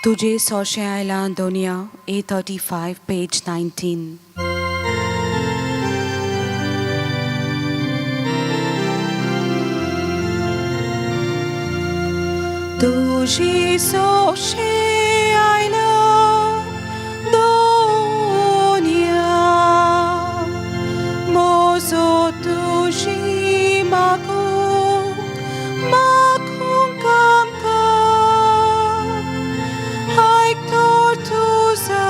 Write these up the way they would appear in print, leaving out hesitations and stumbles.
तुझे सोशे आयला Doniya, A35, page 19. तुझी सोशे आयला दोनिया, मोजो तुझी मागूंक मागूंक आमकां, आयक तर तुजा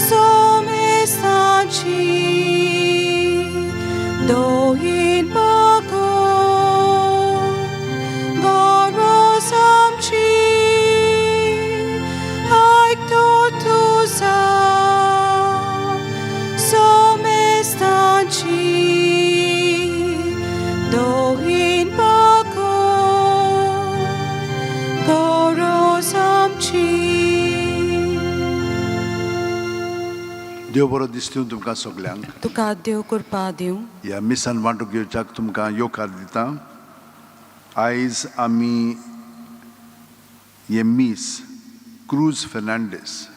सोमेस्तांची दोयेन मागूंक गरज आमची, आयक तर तुजा सोमेस्तांची दोयेन मागूंक गरज आमची. देव बरो दिसतूं तुमकां सगल्यांक. तुका देव कृपा दिवं. ह्या मिसान वांटूंक घेवच्याक तुमकां येवकार दिता. आयज आमी हे मीस क्रूज फेर्नांडीस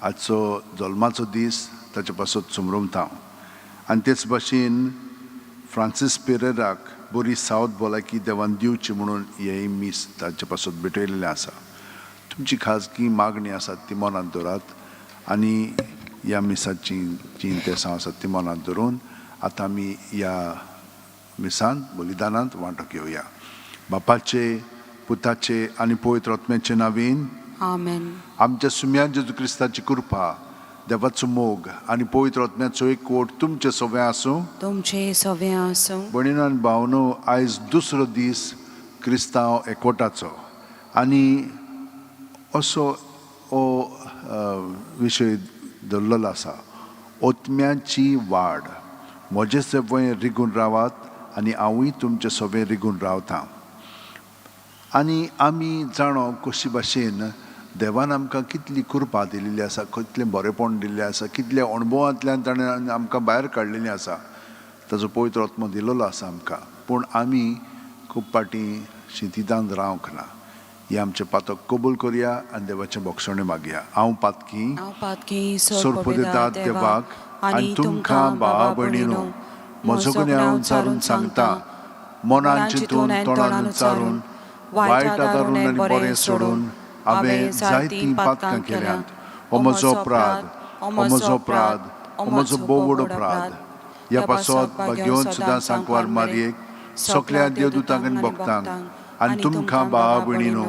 हाचो जल्माचो दीस ताचे पासत समरमता आनी तेच भाशेन फ्रांसीस पेरेराक बरी सावत भलायकी देवान दिवची म्हणून हें मीस ताचे पासत भेटयलेलें आसा. तुमची खाजगी मागणी आसात ती मनांत दवरात आनी ह्या मिसाची जीं इंतेसांव आसात ती मनांत धरून आतां आमी ह्या मिसांत बलिदानांत वांटो घेवया. बापाचे, पुताचे आनी पवित्र आत्म्याचे नांवेन. आमेन. आमच्या सुम्या जेजू क्रिस्ताची कृपा, देवाचो मोग आनी पवित्र आत्म्याचो एकवट तुमचे सगळें आसूं. तुमचे सगळें आसूं. भयणीनो आनी भावनो, आयज दुसरो दीस क्रिस्तांव एकवटाचो आनी असो हो विशय दवरलेलो आसा, ओतम्याची वाड. म्हजे सवंय रिगून रावात आनी हांवूय तुमचे सवंय रिगून रावतां. आनी आमी जाणो कशी भाशेन देवान आमकां कितली कृपा दिल्ली आसा, कितलें बरेपण दिल्लें आसा, कितल्या अणभवांतल्यान ताणें आमकां भायर काडलेलें आसा, ताचो पवित्र आत्मो दिलेलो आसा आमकां. पूण आमी खूब फावटी शिंतिदान रावंक ना. हें आमचें पातक कबूल करया आनी देवाचें भोगसणें मागया. हांव पातकी हांव पातकी सोरपदेतात देवाक आनी तुमकां भावा भयणीनो म्हजो गुन्यांव उच्चारून सांगता, मनान चिंतून तोंडान उच्चारून, वायट आदारून आनी बरें सोडून हांवें जायतीं पातकां केल्यांत. हो म्हजो अपराध, हो म्हजो अपराध, हो म्हजो भोव व्हड अपराध. ह्या पासत भाग्यवंत सुद्दां सांकवार मारयेक, सगल्या देवदूतांक आनी भक्तांक आनी तुमकां भावा भयणीनो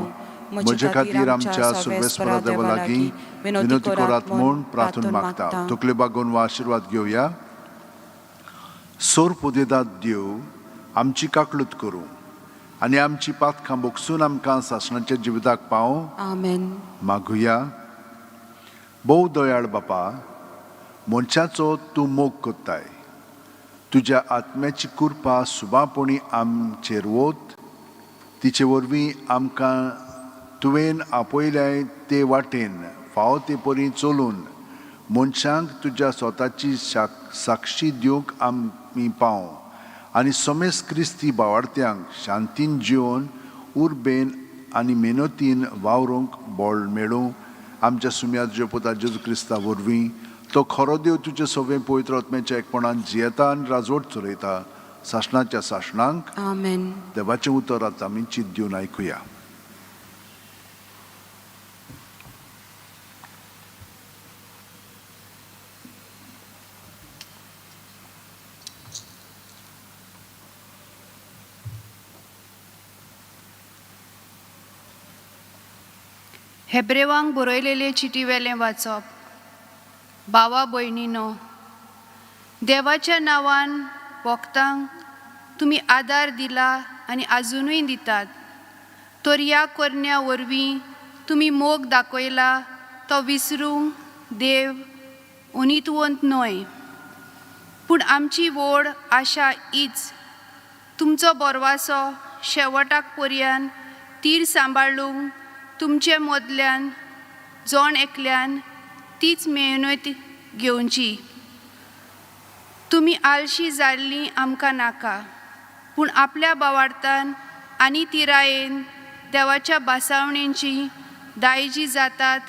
म्हजे खातीर आमच्या सर्वेस्परा देवा लागीं विनवती करात म्हूण प्रार्थना मागता. तकल्यो बागोवन वा आशिर्वाद घेवया. सोर पुदेदात देव आमची काकळूत करूं आनी आमची पातकां बोगसून आमकां सासणाच्या जिविताक पावों. आमेन. मागुया. भोव दयाळ बापा, मनशाचो तूं मोग करताय. तुज्या आत्म्याची कृपा सुबापणी आमचेर वत, तिचे वरवीं आमकां तुवें आपयल्याय ते वाटेन फावो ते परी चलून मनशांक तुज्या स्वताची साक्षी दिवंक आमी पावं आनी समेस्त क्रिस्ती भावार्थ्यांक शांतीन जिवन उर्बेन आनी मेहनतीन वावरूंक बळ मेळूं. आमच्या सुम्या तुज्या पुता जेजू क्रिस्ता वरवीं. तो खरो देव, तुजे सगळें पवित्र आत्म्याच्या एकपणान जियेता आनी राजवट चलयता सासणाच्या सासणांक. आमेन. देवाचें उतर आतां आमी चिंत दिवन आयकुया. हेब्रेवांक बरयलेले चिटी वेलें वाचप. भावा भयणीनो, देवाच्या नांवान भक्तांक तुमी आदार दिला आनी आजुनूय दितात, तर ह्या करण्या वरवीं तुमी मोग दाखयला तो विसरूंक देव अनितवंत न्हय. पूण आमची व्हड आशा हीच, तुमचो बोरवासो शेवटाक पर्यंत तीर सांबाळूंक तुमचे मदल्यान जण एकल्यान तीच मेहनत घेवची. तुमी आलशी जाल्लीं आमकां नाका, पूण आपल्या बावार्थान आनी तिरायेन देवाच्या भासावणेची दायजी जातात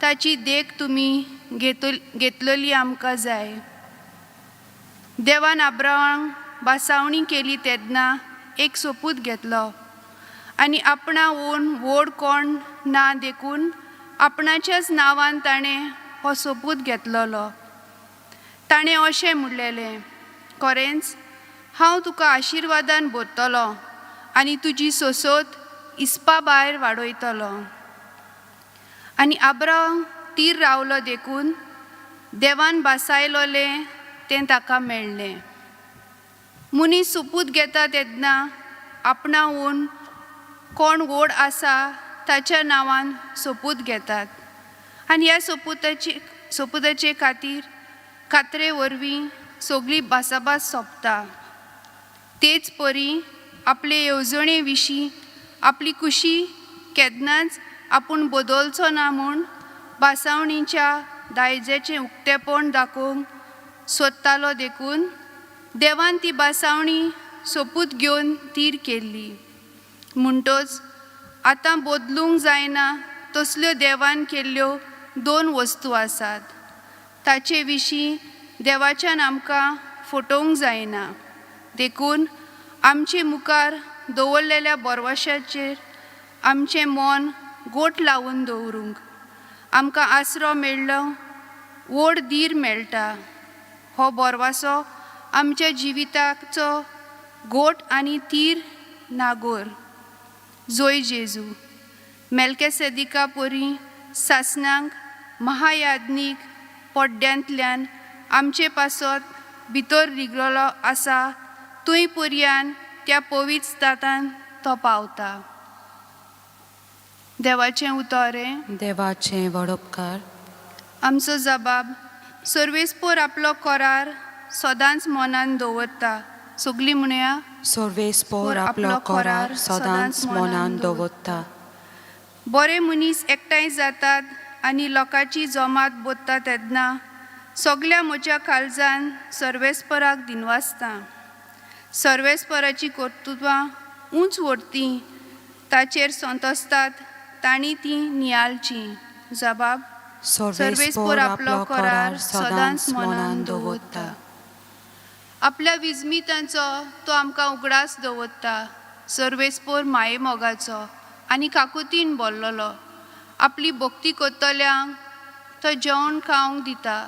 ताची देख तुमी घेतलेली आमकां जाय. देवान आब्रावांक भासावणी केली तेन्ना एक सोपूत घेतलो आनी आपणा ओन व्हड कोण ना देखून आपणाच्याच नांवान ताणें हो सोपूत घेतलेलो. ताणें अशें म्हणलेलें, खरेंच हांव तुका आशिर्वादान भरतलो आनी तुजी सोसोत इस्पा भायर वाडयतलो. आनी आब्रांव तीर रावलो देखून देवान भासायलोलें तें ताका मेळ्ळें. मनीस सोपूत घेता तेन्ना आपणावून कोण व्हड आसा ताच्या नांवान सोपूत घेतात आनी ह्या सोपुताचे खातीर खात्रे वरवीं सगळी भासाभास सोंपता. तेच परी आपले येवजणे विशीं आपली कुशी केन्नाच आपूण बदलचो ना म्हूण भासावणीच्या दायजाचें उक्तेपण दाखोवंक सोदतालो देखून देवान ती भासावणी सोपूत घेवन तीर केल्ली. म्हणटच आतां बदलूंक जायना तसल्यो देवान केल्ल्यो दोन वस्तू आसात. ताचे विशीं देवाच्यान आमकां फटोवंक जायना देखून आमचे मुखार दवरलेल्या बोरवाशाचेर आमचें मन गोट लावन दवरूंक आमकां आसरो मेळ्ळो, व्हड धीर मेळटा. हो बोरवासो आमच्या जिविताचो गोट आनी तीर नागोर. जोय जेजू मेलकेसेदिका परी सासणांक महायाज्ञीक पड्ड्यांतल्यान आमचे पासत भितर रिगलेलो आसा थंय पर्यान त्या पवित्र तातान तो पावता. देवाचें उतर हें. देवाचें वडोपकार. आमचो जबाब सर्वेस्पोर आपलो करार सदांच मनान दवरता. सगलीं म्हणया. सर्वेस्पोर आपलो करार सदांच मनान दवरता. बरे मनीस एकठांय जातात आनी लोकांची जमात बोत्ता तेन्ना सगल्या म्हज्या काळजान सर्वेस्पराक दिनवासता. सर्वेस्पराची कर्तृत्वां उंच व्हरती ताचेर संतोसतात तांणी तीं नियाळचीं. जबाब सर्वेस्पोर आपलो करार सदांच मनान दवरता. आपल्या विजमितांचो तो आमकां उगडास दवरता. सर्वेस्पोर मायेमोगाचो आनी काकुतीन बोल्लोलो. आपली भक्ती करतल्यांक तो जेवण खावंक दिता.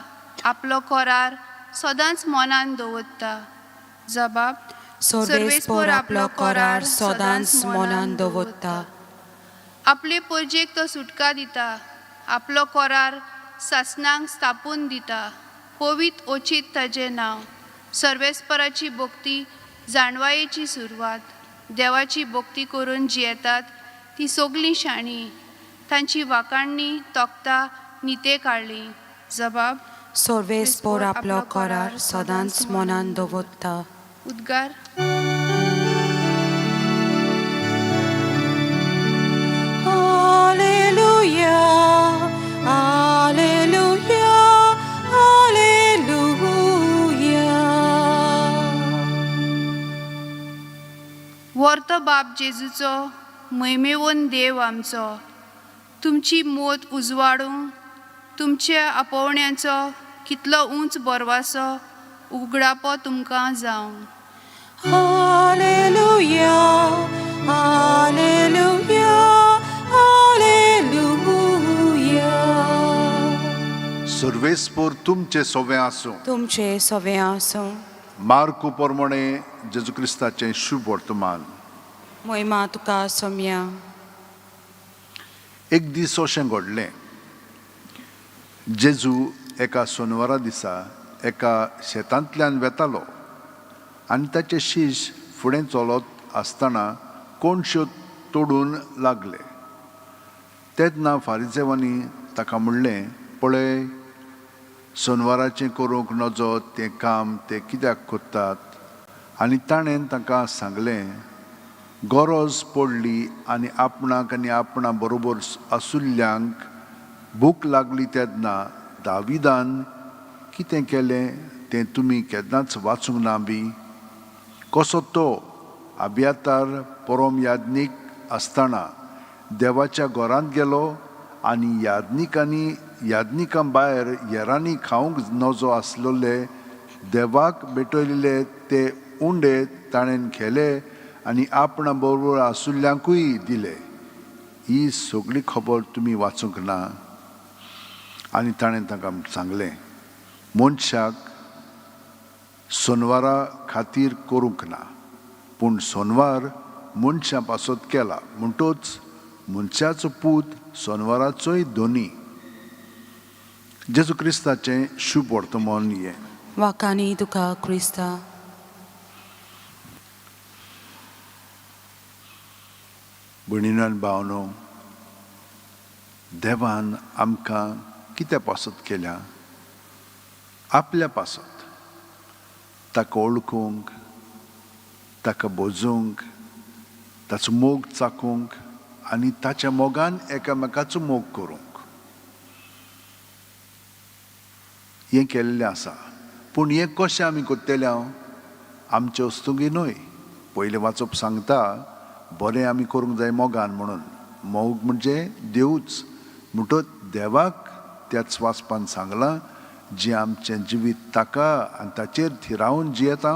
आपलो करार सदांच मनान दवरता. जबाब सर्वेस्पोर आपलो करार सदांच मनान दवरता. आपले परजेक तो सुटका दिता. आपलो करार सासणांक स्थापून दिता. पवित्र ओचीत ताजें नांव. सर्वेस्पराची भक्ती जाणवायेची सुरवात. देवाची भक्ती करून जियेतात ती सगलीं शाणी. तांची वाकाणणी तोखता निते काडली. जबाब सर्वेस्पोर आपलो करार सदांच मनान दवरता. उद्गार. Alleluia, Alleluia, Alleluia. वर्तो बाप जेजूचो म्हयमेवन देव आमचो तुमची मोत उजवाडूंक तुमच्या आपोवण्याचो कितलो उंच बोरवासो उगडापो तुमकां जावं. Alleluia, Alleluia, Alleluia. सर्वेस्पोर तुमचे सोवे आसूं. तुमचे सवे आसूं. मार्कू प्रमाणे जेजू क्रिस्ताचें शुभ वर्तमान. मोहिमा तुका सोम्या. एक दीस अशें घडलें, जेजू एका सोनवारा दिसा एका शेतांतल्यान वेतालो आनी ताचे शीश फुडें चलत आसतना कोणश्यो तोडून लागले. तेन्ना फारिजेवांनी ताका म्हणलें, पळय सोनवाराचें करूंक नजो तें काम ते कित्याक करतात? आनी ताणें तांकां सांगलें, गरज पडली आनी आपणाक आनी आपणा बरोबर आसुल्ल्यांक भूक लागली तेन्ना दाविदान कितें केलें तें तुमी केन्नाच वाचूंक ना बी? कसो तो अबियातार परम याज्ञीक आसतना देवाच्या घरांत गेलो आनी याज्ञिकांनी याज्ञिकां भायर हेरांनी खावंक नजो आसलेले देवाक भेटयल्ले ते उंडे ताणें खेले आनी आपणा बरोबर आसुल्ल्यांकूय दिले. ही सगळी खबर तुमी वाचूंक ना? आनी ताणें तांकां सांगलें, मनशाक सोनवारा खातीर करूंक ना, पूण सोनवार मनशां पासत केला. म्हणटोच मनशाचो पूत सोनवाराचोय धनी. जेजू क्रिस्ताचें शुभ वर्तमान हें. वाखाणी तुका क्रिस्ता. भयणीनो आनी भावनो, देवान आमकां कित्या पासत केल्या? आपल्या पासत, ताका वळखूंक, ताका बोजूंक, ताचो मोग चाकूंक आनी ताच्या मोगान एकामेकाचो मोग करूंक हें केल्लें आसा. पूण हें कशें आमी करतले? हांव आमचे वस्तुंगी न्हय. पयलें वाचप सांगता, बरें आमी करूंक जाय मोगान म्हणून. मोग म्हणजे देवूच. म्हणटच देवाक त्याच वाचपान सांगलां, जें आमचें जिवीत ताका आनी ताचेर थिरावन जियेता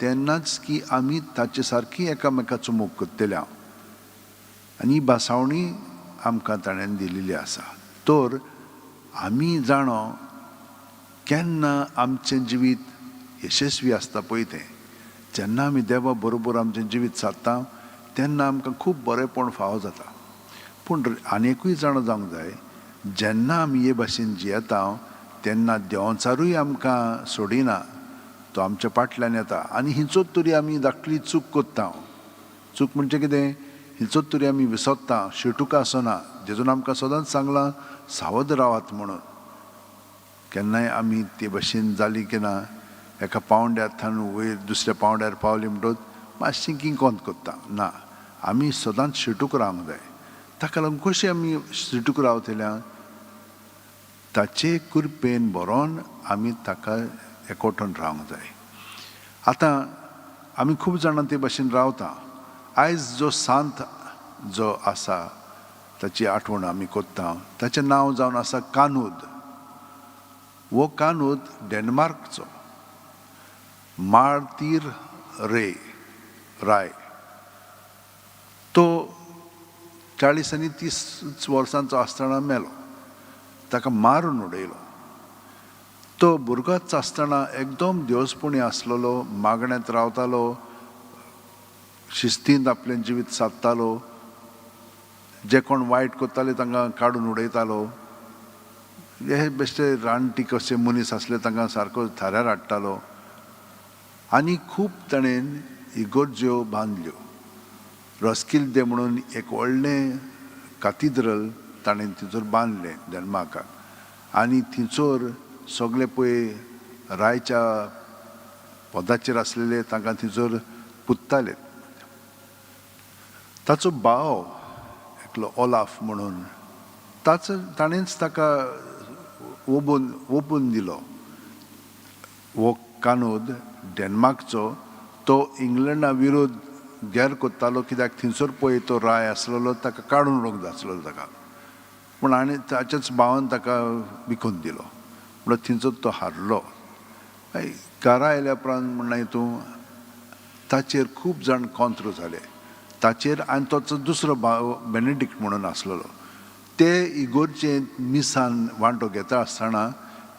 तेन्नाच की आमी ताचे सारकी एकामेकाचो मोग करतले हांव. आनी ही भासावणी आमकां ताणें दिल्ली आसा. तर आमी जाणो केन्ना आमचें जिवीत यशस्वी आसता पळय तें, जेन्ना आमी देवा बरोबर आमचें जिवीत सादता तेन्ना आमकां खूब बरेंपण फावो जाता. पूण आनिकूय जाणा जावंक जाय, जेन्ना आमी हे भाशेन जियेता तेन्ना देंवचारूय आमकां सोडिना, तो आमच्या फाटल्यान येता. आनी हिचोच तरी आमी धाकली चूक करता. चूक म्हणजे कितें? हिचोच तरी आमी विसरता, शिटूक आसना. जेजून आमकां सदांच सांगलां सावध रावात म्हणून. केन्नाय आमी ते भाशेन जाली की ना, एका पावंड्यार थावन वयर दुसऱ्या पावंड्यार पावली म्हणटकच मातशी किंकोत करता. ना, आमी सदांच शिटूक रावंक जाय. ताका लागून कशें आमी शिटूक रावतल्या? ताचे कृपेन बरोवन आमी ताका एकवटून रावंक जाय. आतां आमी खूब जाणां ते भाशेन रावता. आयज जो सांत जो आसा ताची आठवण आमी करता, ताचें नांव जावन आसा कानूद. हो कानूद डेनमार्कचो मार्तीर रे राय. तो 40 आनी 30 वर्सांचो आसतना मेलो. ताका मारून उडयलो. तो भुरगोच आसतना एकदम देवसपणी आसलेलो, मागण्यांत रावतालो, शिस्तींत आपलें जिवीत सादतालो, जे कोण वायट करताले तांकां काडून उडयतालो. हे बेश्टे रानटी कशे मनीस आसले तांकां सारको थाऱ्यार हाडटालो. आनी खूब ताणें इगर्ज्यो बांदल्यो. रस्किल्दे म्हणून एक व्हडलें कातिद्रल ताणें थंयसर बांदलें डेनमार्काक. आनी थंयसर सगळे पळय रायच्या पदाचेर आसलेले तांकां थंयसर पुजताले. ताचो भाव एकलो ओलाफ म्हणून, ताचो ताणेंच ताका ओबून दिलो. हो कानूद डेनमार्कचो तो इंग्लंडा विरोध गेर करतालो, कित्याक थंयसर पळय तो राय आसलेलो ताका काडून उडोवंक जाय आसलेलो ताका. पूण आनी ताच्याच भावान ताका विकून दिलो. म्हणल्यार थंयसर तो हारलो. घरा आयल्या उपरांत म्हणलें तूं ताचेर खूब जाण कॉंत्र जाले ताचेर. आनी तोचो दुसरो भाव बेनेडिक्ट म्हणून आसलेलो, ते इगोर्जेंत मिसान वांटो घेता आसतना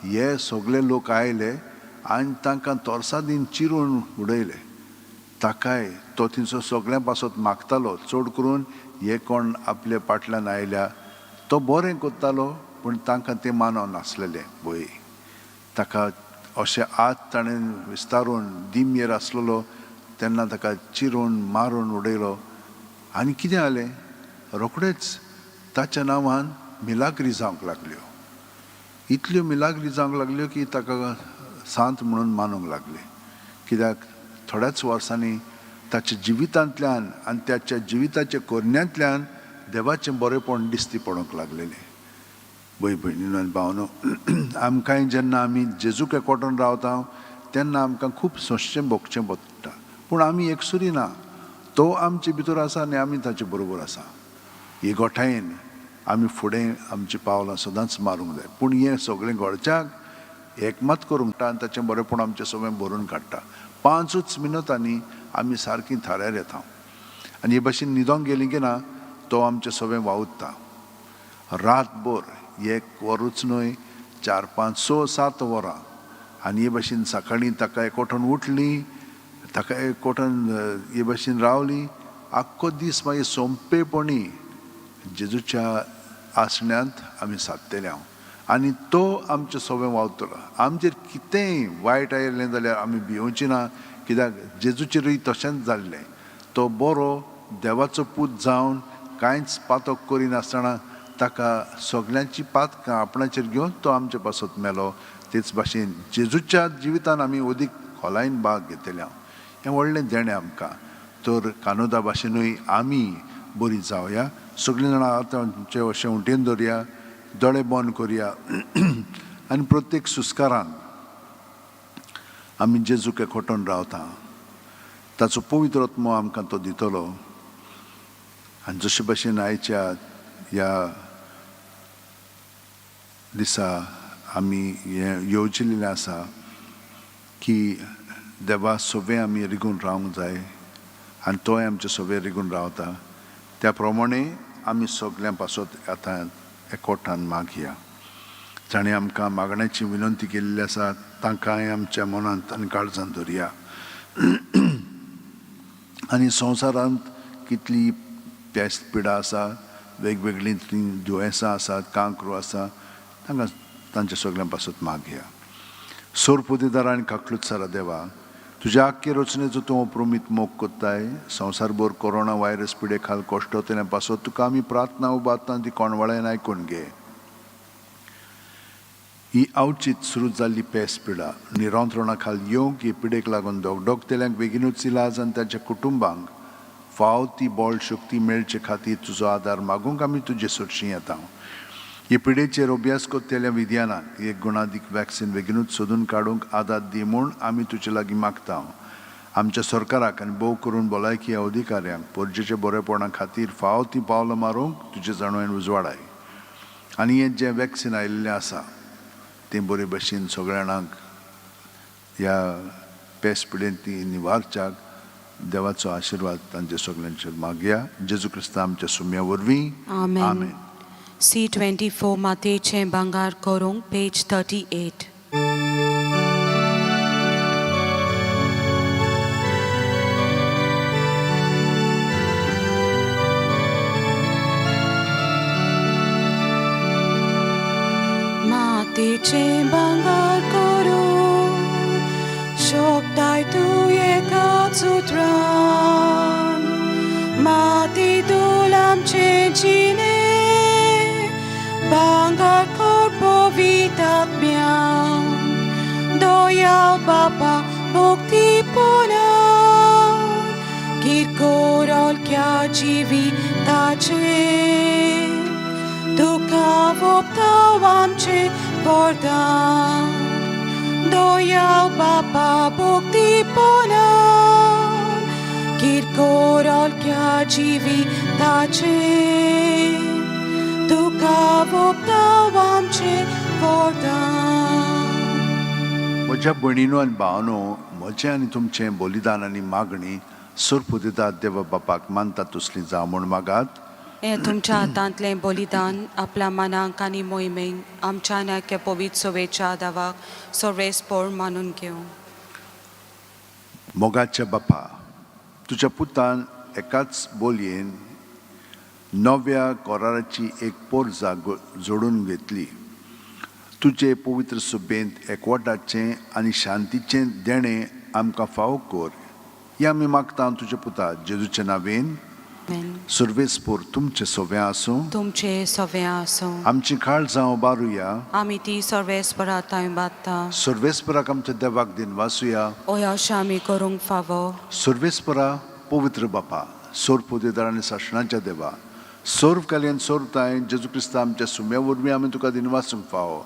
हे सगळे लोक आयले आनी तांकां तोरसादीन चिरून उडयले. ताकाय तो थंयसर सगळ्यां पासत मागतालो, चड करून हे कोण आपले फाटल्यान आयल्या. तो बरें करतालो पूण तांकां तें मानव नासलेलें. भंय ताका अशें हात ताणें विस्तारून दिमयेर आसलेलो तेन्ना ताका चिरून मारून उडयलो. आनी कितें जालें, रोखडेच ताच्या नांवान मिलाग्री जावंक लागल्यो. इतल्यो मिलाग्री जावंक लागल्यो की ताका सांत म्हणून मानूंक लागले. कित्याक थोड्याच वर्सांनी ताच्या जिवितांतल्यान आनी ताच्या जिविताच्या कोरण्यांतल्यान देवाचें बरेंपण दिश्टी पडूंक लागलेलें. भय भयणीनो आनी भावनो, आमकांय जेन्ना आमी जेजूक एकवटून रावता तेन्ना आमकां खूब सोंसचें भोगचें पडटा. पूण आमी एकसुरी ना, तो आमचे भितर आसा आनी आमी ताचे बरोबर आसा. हे गोठायेन आमी फुडें आमची पावलां सदांच मारूंक जाय. पूण हें सगळें घडच्याक एकमत करूंक आनी ताचें बरेंपण आमचें सगळें भरून काडटा. 5 मिनटांनी आमी सारकीं थाऱ्यार येता आनी हे भाशेन न्हिदोंक गेलीं की ना तो आमचें सगळें वावुरता. रातभर 1 वरूच न्हय, 4, 5, 6, 7 वरां. आनी हे भाशेन सकाळीं ताका एकवटून उठली, ताका एकवटून हे भाशेन रावली, आख्खो दीस मागीर सोंपेपणी जेजूच्या आसण्यांत आमी सादतले हांव आनी तो आमचें सगळें वावतलो. आमचेर कितेंय वायट आयिल्लें जाल्यार आमी भियोवची ना, कित्याक जेजूचेरूय तशेंच जाल्लें. तो बरो देवाचो पूत जावन कांयच पातक करिनासतना ताका सगल्यांची पातकां आपणाचेर घेवन तो आमचे पासत मेलो. तेच भाशेन जेजूच्या जिवितान आमी अदीक खोलायेन भाग घेतले. हें व्हडलें देणें आमकां. तर कानोदा भाशेनूय आमी बरी जावया. सगळीं जाणां आतां आमचे अशें उंटेन दवरया, दोळे बंद करया आनी प्रत्येक सुस्कारान आमी जेजूक एकवटून रावता. ताचो पवित्र आत्मो आमकां तो दितलो. आनी जशे भाशेन आयच्या ह्या दिसा आमी हें येवजिल्लें आसा की देवा सगळें आमी रिगून रावंक जाय आनी तोय आमचे सगळें रिगून रावता. त्या प्रमाणे आमी सगळ्यां पासत आतां एकवटान मागया. जाणें आमकां मागण्याची विनंती केल्ली आसा तांकांय आमच्या मनांत आनी काळजांत धरया. आनी संवसारांत कितली पेस्त पिडा आसा, वेगवेगळीं तीं दुयेंसां आसात, कांक्रो आसा, तांकां तांच्या सगळ्यां पासत मागया. सोरपुदेदार आनी काकलुत्सारा देवा, तुज्या आख्खे रचनेचो तूं अप्रमीत मोग कोत्ताय. संवसारभर कोरोना व्हायरस पिडे खाल कश्टोतल्या पासत तुका आमी प्रार्थना उबारता, ती कोणवाळ्यान आयकून घे. ही अवचीत सुरू जाल्ली पेस पिडा निरंत्रणा खाल येवंक हे पिडेक लागून धगधगतेल्यांक बेगीनूच इलाज आनी तांच्या कुटुंबांक फाव ती बळ शक्ती मेळचे खातीर तुजो आदार मागूंक आमी तुजे सरशीं येता. हे पिडेचेर अभ्यास करतल्या विज्ञानाक एक गुणादीक वॅक्सिन बेगीनूच सोदून काडूंक आदार दी म्हूण आमी तुजे लागीं मागता. आमच्या सरकाराक आनी भोव करून भलायकी अधिकाऱ्यांक परजेच्या बरेपणा खातीर फाव ती पावलां मारूंक तुजे जाणवयन उजवाडाय. आनी हें जें वॅक्सिन आयिल्लें आसा तें बरे भशेन सगळ्या जाणांक ह्या पेस पिडेन ती निवारच्याक देवाचो आशिर्वाद तांचे सगळ्यांचेर मागया. जेजू क्रिस्ता आमच्या सुम्या वरवीं. आमेन. आमेन. C24 मातेचें भांगार करूंक, पेज 38. मातेचें भांगार करूंक शकताय तूं एकाच उतरान. माती धूल आमचें जिणें भांगार कर पवित्र आत्म्यान. दयाळ बापा मुक्तीपणान किरकोर हलक्या जिविताचें तुका वोपता आमचें वरदान. दयाळ बापा मुक्तीपणान किरकोर हलक्या जिविताचें तुका वोपता आमचें वरदान. म्हज्या भयणीनो आनी भावानो, म्हजें आनी तुमचें बलिदान आनी मागणी सरपुदेदार देवा बापाक मानता तसली जावं म्हूण मागात. हें तुमच्या हातांतलें बलिदान आपल्या मनाक आनी मोहिमेक आमच्या नाक्या पवित्र सवेच्या दावाक सर्वेस्पोर मानून घेवं. मोगाच्या बापा, तुज्या पुतान एकाच बोलयेन नव्या कराराची एक पोरजा जोडून घेतली. तुजे पवित्र सभेंत एकवटाचें आनी शांतीचें देणें आमकां फावो कर, हें आमी मागता तुज्या पुता जेजूच्या नांवेन. आमेन. सर्वेस्पोर तुमचें सगळें आसूं. तुमचे सगळें आसूं. आमची काळजां उबारुया. आमी ती सर्वेस्परा थंय बांदता. सर्वेस्पराक आमच्या देवाक दिनवासुया. ओय अशें आमी करूंक फावो. सर्वेस्परा पवित्र बापा, सोरपुदेदार आनी सासणाच्या देवा, सर्व कालयन सर्वताय जेजू क्रिस्ता आमच्या सुम्या वरवीं आमी तुका दिनवासूंक फावो.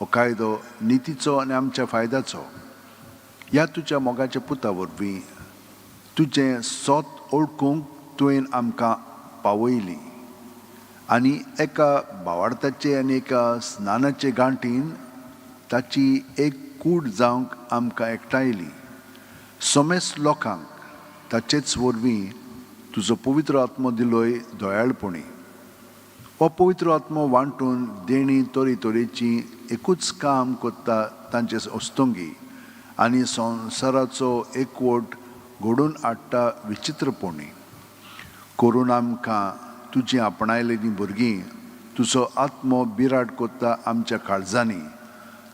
हो कायदो नितीचो आनी आमच्या फायद्याचो. ह्या तुज्या मोगाच्या पुता वरवीं तुजें सोत ओळखूंक तुवें आमकां पावयली आनी एका भावार्थाचे आनी एका स्नानाचे गांठीन ताची एक कूड जावंक आमकां एकठांयली. समेस्त लोकांक ताचेच वरवीं तुजो पवित्र आत्मो दिलोय दयाळपणी. हो पवित्र आत्मो वांटून देणी तरेतरेची एकूच काम करता तांचे अस्तंगी आनी संवसाराचो एकवट घडोवन हाडटा विचित्रपणी. करून आमकां तुजीं आपणायलेलीं भुरगीं तुजो आत्मो बिराड करता आमच्या काळजांनी.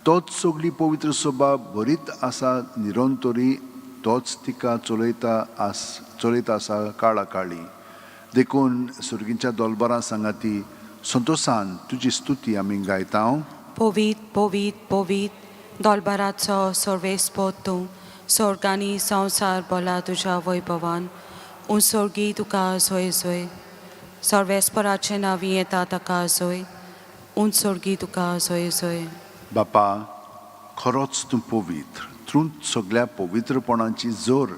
तोच सगळी पवित्र सभा भरीत आसा निरंतरी, तोच तिका चलयता आसा काळा काळी. देखून सुर्गींच्या दोलबरां सांगाती संतोसान तुजी स्तुती आमी गायता. पवीत पवीत पवीत दोलबाराचो सर्वेस्पोत तूं, स्वर्गांनी संवसार बोला तुज्या वैभवान. उंसोर्गी तुका जोय जोय, सर्वेस्पराचें नांवी येता ताका जोय, उंसोर्गी तुका जोय जोय. बापा, खरोच तूं पवित्र, तूंच सगळ्या पवित्रपणाची जोर.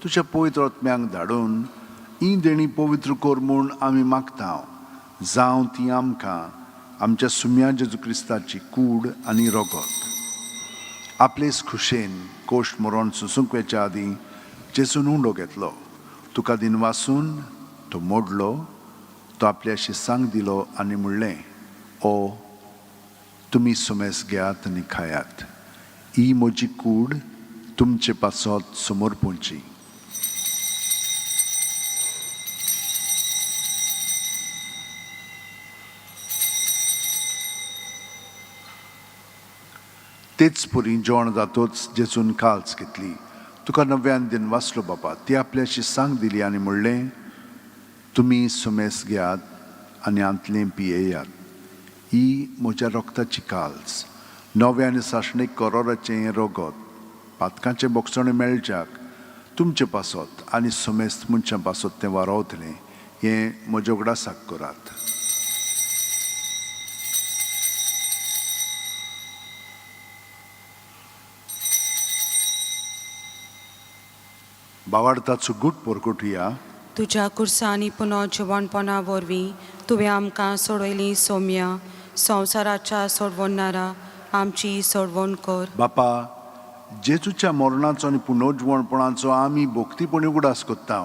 तुज्या पवित्र आत्म्यांक धाडून ही देणी पवित्र कर म्हूण आमी मागता, जावं ती आमकां आमच्या सुम्या जेजू क्रिस्ताची कूड आनी रगत. आपलेच खुशेन कोश्ट मरोण सोसूंक वेच्या आदीं जेजून उंडो घेतलो, तुका दिनवासून तो मोडलो, तो आपल्या शिसांक दिलो आनी म्हणलें, ओ तुमी सुमेस घेयात आनी खायात, ही म्हजी कूड तुमचे पासत समर्पूंची. तेच पुरी जेवण जातोच जेजून काल्स घेतली, तुका नव्यान दिन वाचलो बाबा, ती आपल्याशी सांग दिली आनी म्हणलें, तुमी सुमेस घेयात आनी आंतलें पियेयात, ही म्हज्या रक्ताची काल्स, नव्या आनी सासणीक करोराचें हें रगत, पातकांचें बोगसणें मेळच्याक तुमचे पासत आनी सुमेस्त मनशां पासत तें वारोवतलें, हें म्हज्या उगडासाक करात. बावार्थाचो गूट परगटुया. तुज्या कुर्सा आनी पुनो जिवणपणा वरवीं तुवें आमकां सोडयली सोम्या, संवसाराच्या सोडवणारा आमची सोडवण कर. बापा, जेजूच्या मरणाचो आनी पुनर्जिवणपणाचो आमी भक्तीपणी उगडास करता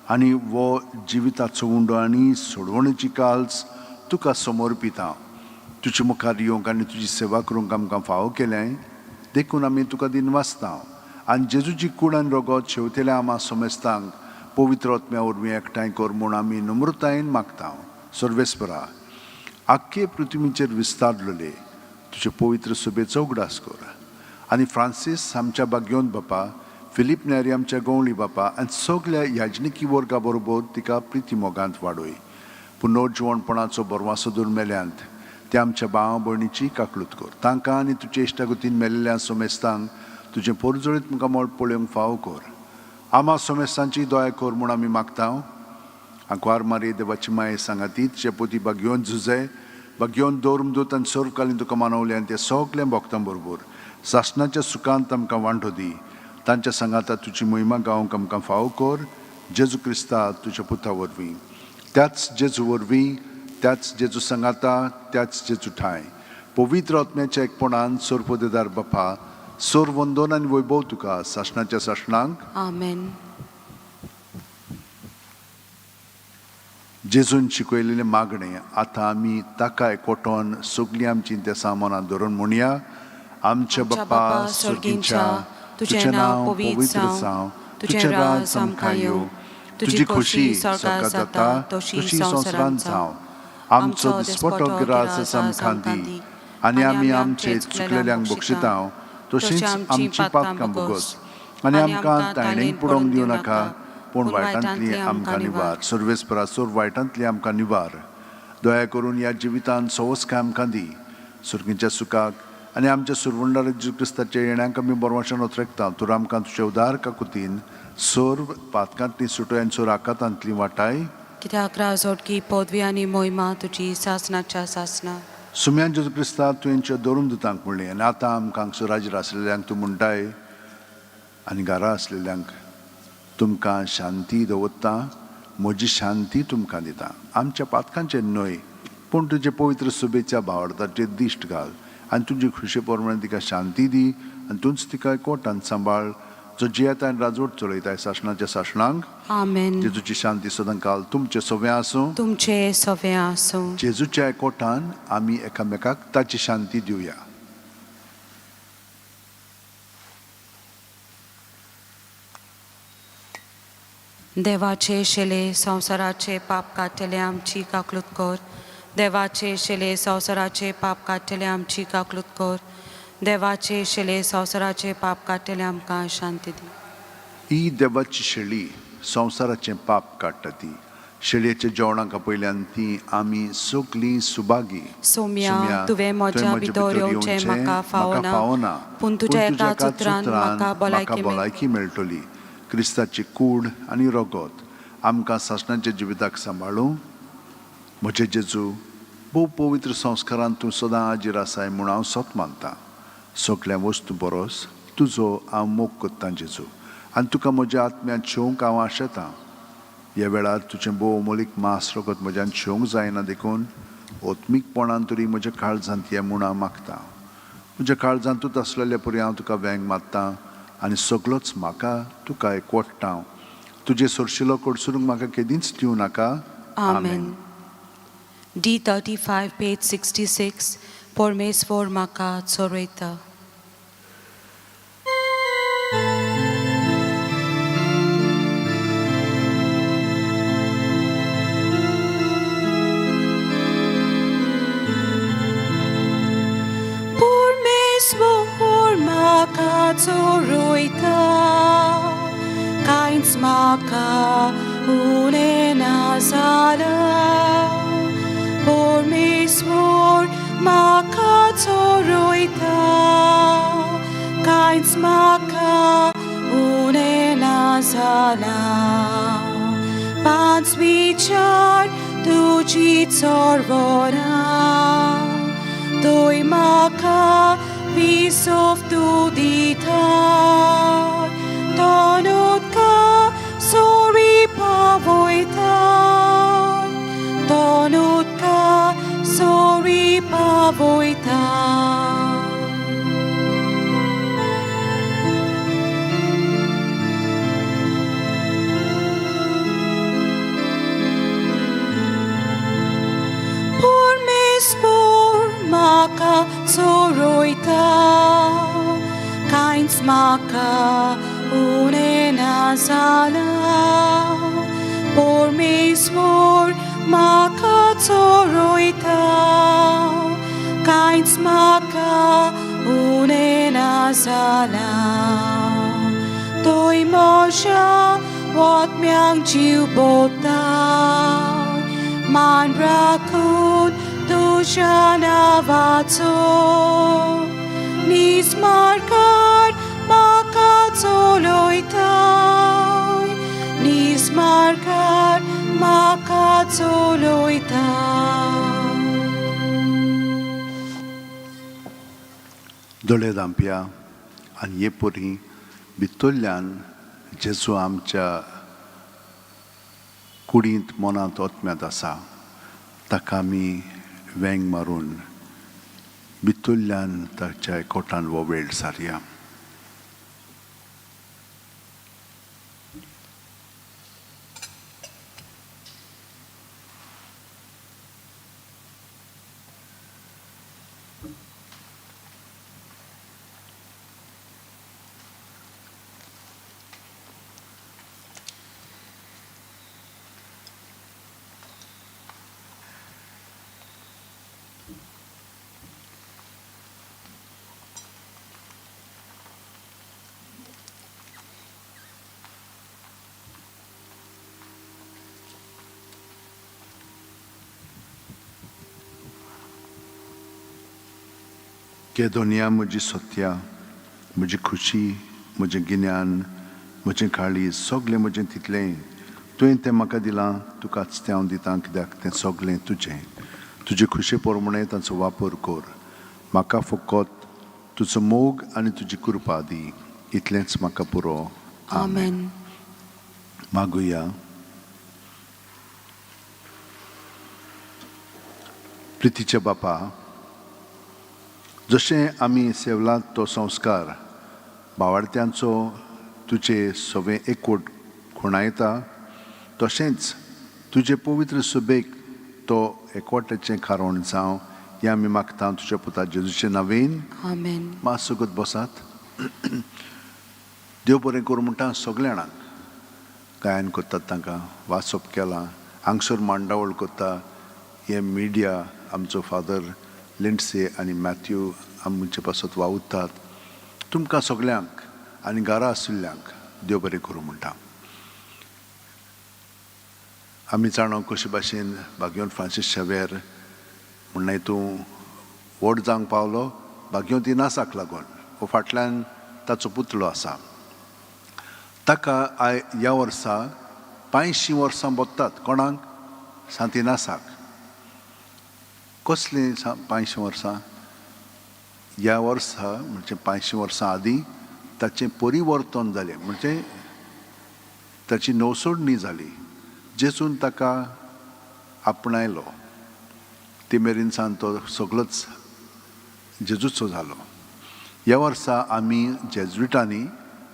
आनी वो जिविताचो उंडो आनी सोडवणेची काल्स तुका समर्पिता. तुजे मुखार येवंक आनी तुजी सेवा करूंक आमकां फावो केलें देखून आमी तुका दिनवासता आनी जेजूची कूड आनी रगत शेवतेल्या आमा समेस्तांक पवित्र आत्म्या वरवीं एकठांय कर म्हूण आमी नम्रतायेन मागता. सर्वेस्परा, आख्खे पृथ्वीचेर विस्तारलेले तुजे पवित्र सभेचो उगडास कर आनी फ्रांसीस आमच्या बाग्योन बापा, फिलीप नेरी आमच्या गवळी बापा आनी सगल्या याजनिकी वर्गा बरोबर तिका प्रिती मोगांत वाडय. पुनर्जिवणपणाचो बरवासो धरून मेल्यांत ते आमच्या भाव भयणीची काकळूत कर. तांकां आनी तुजे इश्टागतीन मेल्ल्या सोमेस्तांक तुजें पोरजळीत मुखामळ पळोवंक फावो कर. आमा सोमेस्तांची दया कर म्हूण आमी मागता. आंकवार मारी देवाची माये सांगाती तुजे पोती बागयोन झुजे बागयोन दौर्मदूत आनी सर्वकालीन तुका मानवले आनी ते सगल्या भक्तां बरोबर सासणाच्या सुखांत आमकां वांटो दी. तांच्या सांगाता तुजी मोहिमा गावंक आमकां फावो कर, जेजू क्रिस्ता तुज्या पुता वरवीं, त्याच जेजू वरवीं, त्याच जेजू सांगाता, त्याच जेजू ठांय पवित्र आत्म्याच्या एकपणान सोरपोदेदार बापा, सोर वंदोन आनी वैभव तुका सासणाच्या सासणांक. आमेन. जेजून शिकयलेलें मागणें आतां आमी ताका एकवटोन सगळीं आमचीं त्या सामानां धरून म्हणया. आमच्या बाप्पा सर्गींच्या, तुजें नांव पवित्र जावं, तुजें राज आमकां येवं, तुजी खोशी स्वर्गार जाता तशी संवसारांत जावं. आमचो दिसपटो ग्रास आमकां दी आनी आमी आमचे चुकलेल्यांक बक्षिता तशींच आमची पातकां भोगोस आनी आमकां ताणें पडोवंक दिवं नाका, पूण वायटांतली आमकां निवार. सर्वेस्परा, सोर वायटांतली आमकां निवार. दया करून ह्या जिवितांत सवस्काय आमकां दी, सुर्गीच्या सुखाक आनी आमच्या सुरवंडार जेजू क्रिस्ताच्या येण्याक आमी बरवाशान ओतरेकता. तूं आमकां तुज्या उदार काकुतीन सर्व पातकांतली सुटय आनी सोर आकातांतली वाटाय. कित्याक राजोटकी पदवी आनी मोहिमा तुजी सासणाच्या सासणा. सुम्यान जेजू क्रिस्ता, तुवेंच्या धरून दुतांक म्हणलें आनी आतां आमकां हांगसर राजीर आसलेल्यांक तूं म्हणटाय आनी घरा आसलेल्यांक तुमकां शांती दवरता, म्हजी शांती तुमकां दिता. आमच्या पातकांचेर न्हय, पूण तुजे पवित्र सुबेच्या भावार्थाचेर दिश्ट घाल आनी तुजी खुशे प्रमाणे तिका शांती दी आनी तूंच तिका कोटान सांबाळ, जो जियेता आनी राजवट चलयताय सासणाच्या सासणांक. आमेन. जेजूची शांती सदांकाल तुमचे सवें आसूं. तुमचे सवें आसूं. जेजूच्या एकवटान आमी एकामेकाक ताची शांती दिवया. देवाचे शेले संवसाराचे पाप काडटले आमची काकलूत कर. देवाचे शेले संवसाराचे पाप काडटले आमची काकलूत कर. देवाचे शेले संवसाराचे पाप काडटले आमकां शांती दी. ही देवाची शेळी संवसाराचें पाप काडटा. ती शेळयेच्या जेवणाक आपयल्यान ती आमी सगलीं सुभागी. सोम्या, तुवें म्हज्या भितर येवचें म्हाका फावना, पूण तुज्या एकाच उतरान म्हाका भलायकी मेळटली. भलायकी मेळटली. क्रिस्ताची कूड आनी रगत आमकां सासणाच्या जिविताक सांबाळूं. म्हजे जेजू, भोव पवित्र संस्कारान तूं सदां हाजीर आसाय म्हूण हांव सत मानतां. सगल्या वस्तू परस तुजो हांव मोग करतां जेजू, आनी तुका म्हज्या आत्म्यांत शेवंक हांव आशेतां. ह्या वेळार तुजें भोव अमोलीक मांस रगत म्हज्यान शेवंक जायना, देखून आत्मीकपणान तरी म्हज्या काळजांत ये म्हूण हांव मागतां. म्हज्या काळजांतूच आसलेले परी हांव तुका वेंग मारतां आनी सगलोच म्हाका तुका एकवटता. तुजे सोरशिलो कडसरूंक म्हाका केदींच दिवं नाका. आमेन. D35 page 66. परमेश्वर म्हाका चोरयता. परमेश्वर म्हाका चोरयता, कांयच म्हाका उणें ना जालां. परमेश्वर म्हाका चोरयता, कांयच म्हाका उणें ना जालां. पांच विचार तुजी चोरवना, तूं म्हाका विसव तूं दिता. तनुका सोरी पावयता, तनुका सोरी पावयता. परमेश्वर म्हाका चोरयता, कांयच म्हाका उणें ना जालां. परमेश्वर म्हाका चोरयता, कांयच म्हाका उणें ना जालां. तूं म्हज्या आत्म्यांक जीव बोता, मान राखून तुज्या नांवाचो. नीज मार्गार म्हाका चलयताय, नीज मार्गार म्हाका चलयताय. दोळे धांपया आनी हे परी भितरल्यान जेजू आमच्या कुडींत, मनांत, आत्म्यांत आसा, ताका आमी वेंग मारून भितरल्यान ताच्या एकवटान हो वेळ सारया. केदोनिया म्हजी सत्या, म्हजी खुशी, म्हजें गिन्यान, म्हजें काळीज, सगलें म्हजें तितलें तुवें तें म्हाका दिलां, तुकाच तें हांव दितां, कित्याक तें सगलें तुजें. तुजे खुशे प्रमाणें ताचो वापर कर. म्हाका फकत तुजो मोग आनी तुजी कृपा दी, इतलेंच म्हाका पुरो. आमेन. मागुया. प्रितीच्या बापा, जशें आमी सेवलात तो संस्कार भावार्थ्यांचो तुजे सवें एकवट खुणायता, तशेंच तुजे पवित्र सुबेक तो एकवटाचें कारण जावं हें आमी मागता तुज्या पुता जेजूचे नांवेन. आमेन. मातसो बसात. देव बरें करूं म्हणटा सगल्या जाणांक. गायन करतात तांकां, वाचप केलां, हांगसर मांडावळ करता हे मिडिया, आमचो फादर लिंडसे आनी मॅथ्यू आमचे पासत वावुरतात. तुमकां सगल्यांक आनी घरा आशिल्ल्यांक देव बरें करूं म्हणटा. आमी जाणा कशे भाशेन भाग्यवंत फ्रांसीस शेवेर म्हणल्यार तूं व्हड जावंक पावलो भाग्यवंत इनासाक लागून. हो फाटल्यान ताचो पुतळो आसा. ताका I ह्या वर्सा 85 वर्सां बोत्तात. कोणाक? सांत इनासाक. कसलीं 85 वर्सां? ह्या वर्सा म्हणजे 85 वर्सां आदीं ताचें परिवर्तन जालें, म्हणजे ताची नवसोडणी जाली. जेजून ताका आपणायलो. ते मेरेन सान तो सगळोच जेजूचो जालो. ह्या वर्सा आमी जेज्विटांनी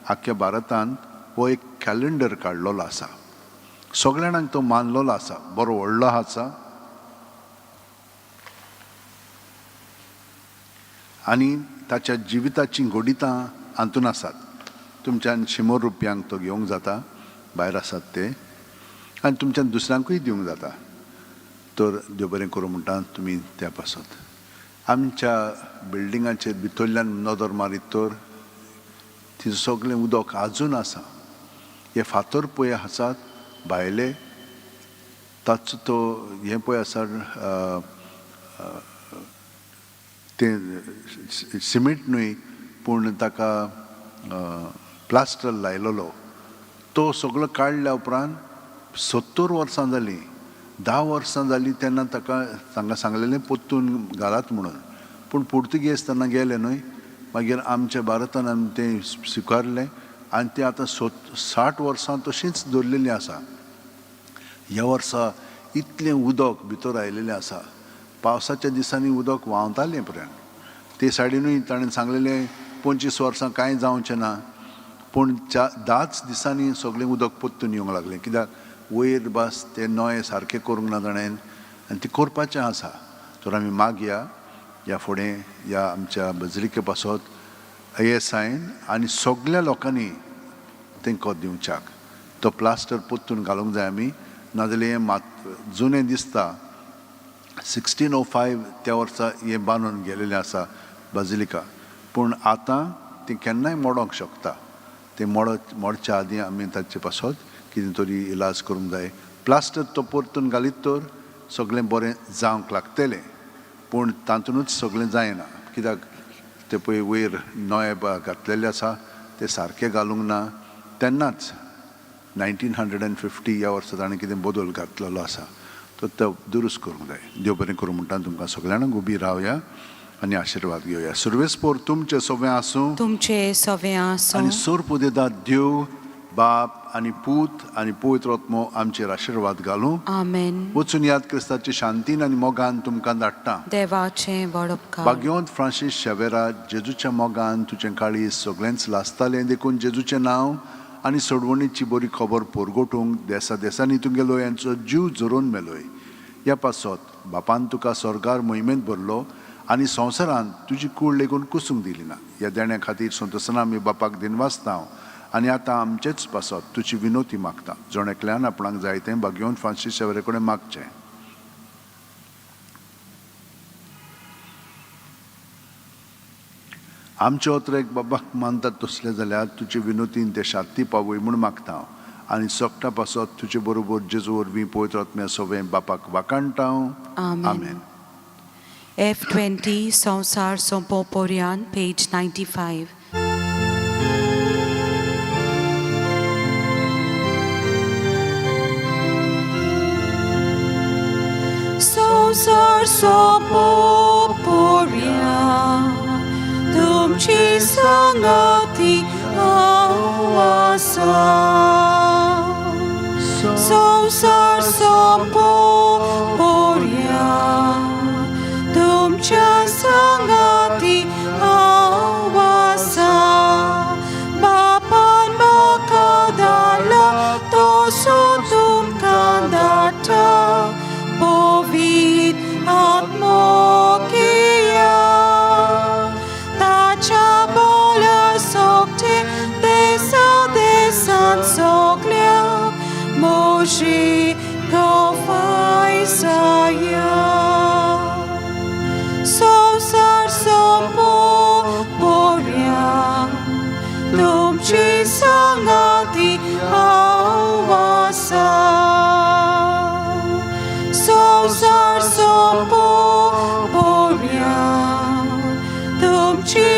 आख्ख्या भारतांत हो एक कॅलेंडर काडलेलो आसा. सगल्या जाणांक तो मानलेलो आसा, बरो व्हडलो आसा आनी ताच्या जिविताचीं घडितां हातून आसात. तुमच्यान 100 रुपयांक तो घेवंक जाता, भायर आसात ते, आनी तुमच्यान दुसऱ्यांकूय दिवंक जाता. तर देव बरें करूं म्हणटा तुमी त्या पासत. आमच्या बिल्डिंगाचेर भितरल्यान नदर मारीत तर थंय सगळें उदक आजून आसा. हे फातर पळय आसात भायले, ताचो तो हें पळय आसा, तें सिमेंट न्हय पूण ताका प्लास्टर लायलेलो. तो सगळो काडल्या उपरांत 70 वर्सां जालीं, 10 वर्सां जालीं तेन्ना ताका तांकां सांगलेलें परतून घालात म्हणून. पूण पुर्तुगेज तेन्ना गेले न्हय, मागीर आमच्या भारतान आमी तें स्विकारलें आनी तें आतां 60 वर्सां तशींच दवरलेलीं आसा. ह्या वर्सा इतलें उदक भितर आयलेलें आसा. पावसाच्या दिसांनी उदक व्हांवतालें पर्यंत. ते सायडीनूय ताणें सांगलेलें 25 वर्सां कांय जावचें ना, पूण 10 दिसांनी सगळें उदक परतून येवंक लागलें. कित्याक वयर बस ते नोये सारकें करूंक ना ताणें आनी तें करपाचें आसा. तर आमी मागया ह्या फुडें ह्या आमच्या बजरिके पासत ASIन आनी सगल्या लोकांनी तेंको दिवच्याक. तो प्लास्टर परतून घालूंक जाय आमी, नाजाल्यार हें मात जुनें दिसता. 1605 त्या वर्सा हें बांदून गेलेलें आसा बाजिलिका, पूण आतां तें केन्नाय मोडोंक शकता. तें मोडच्या आदीं आमी ताचे पासत कितें तरी इलाज करूंक जाय. प्लास्टर तो परतून घालीत तर सगळें बरें जावंक लागतलें, पूण तातूंतच सगळें जायना. कित्याक ते पळय वयर नवे घातलेले आसा ते सारके घालूंक ना. तेन्नाच 1950 ह्या वर्सा ताणें कितें बदल घातलेलो आसा, तर तो दुरुस्त करूंक जाय. देव बरें करूं म्हणटा तुमकां सगळ्यांक. उबी रावया आनी आशिर्वाद घेवया. सुर्वेस्पोर तुमचें सगळें आसूं, तुमचे सवें आसूं. आनी सोरपुदेदात देव बाप आनी पूत आनी पवित्र आत्मो आमचेर आशिर्वाद घालूं. आमेन. वचून याद क्रिस्ताची शांतीन आनी मोगान तुमकां धाडटा. देवाचें व्हड उपकार. भाग्यवंत फ्रांसीस शेवेरा, जेजूच्या मोगान तुजें काळीज सगळेंच लासतालें, देखून जेजूचें नांव आनी सोडवणीची बरी खबर पोरगोटूंक देसा देसांनी तुगेलो यांचो जीव झरोवन मेलोय. ह्या पासत बापान तुका स्वर्गार मोहिमेंत भरलो आनी संवसारांत तुजी कूड लेगून कुसूंक दिली ना. ह्या देण्या खातीर संतोषान आमी बापाक दिनवासता आनी आतां आमचेच पासत तुजी विनोती मागता. जण एकल्यान आपणाक जाय तें भाग्यवंत फ्रांसीस शेवेरा कडेन मागचें. आमचे ओतरेक बाबाक मानतात तसले जाल्यार तुजे विनोतीन ते शांती पावय म्हूण मागता हांव आनी सोगटा पासत तुजे बरोबर जेजू वरवीं पवित्र आत्म्या सोवें बापाक वाखाणटा हांव. आमेन. आमेन. F20 संवसार सोंपो पोरयान, पेज 95. संवसार सोंपो पोरयान तुमची संगती हांव आसा. सोंपोपर्या तुमच्या सांगाती हांव आसा. बापान म्हाका धाडला तसो तुमकां धाडटा पवित्र आत्मो घेया. ताच्या बोला सोगटे देसा देसान सगल्याक म्हजी गवाय जाया. संवसार सोंपोपर्या तुमची सांगाती हांव आसा. संवसार सोंपोपर्या तुमची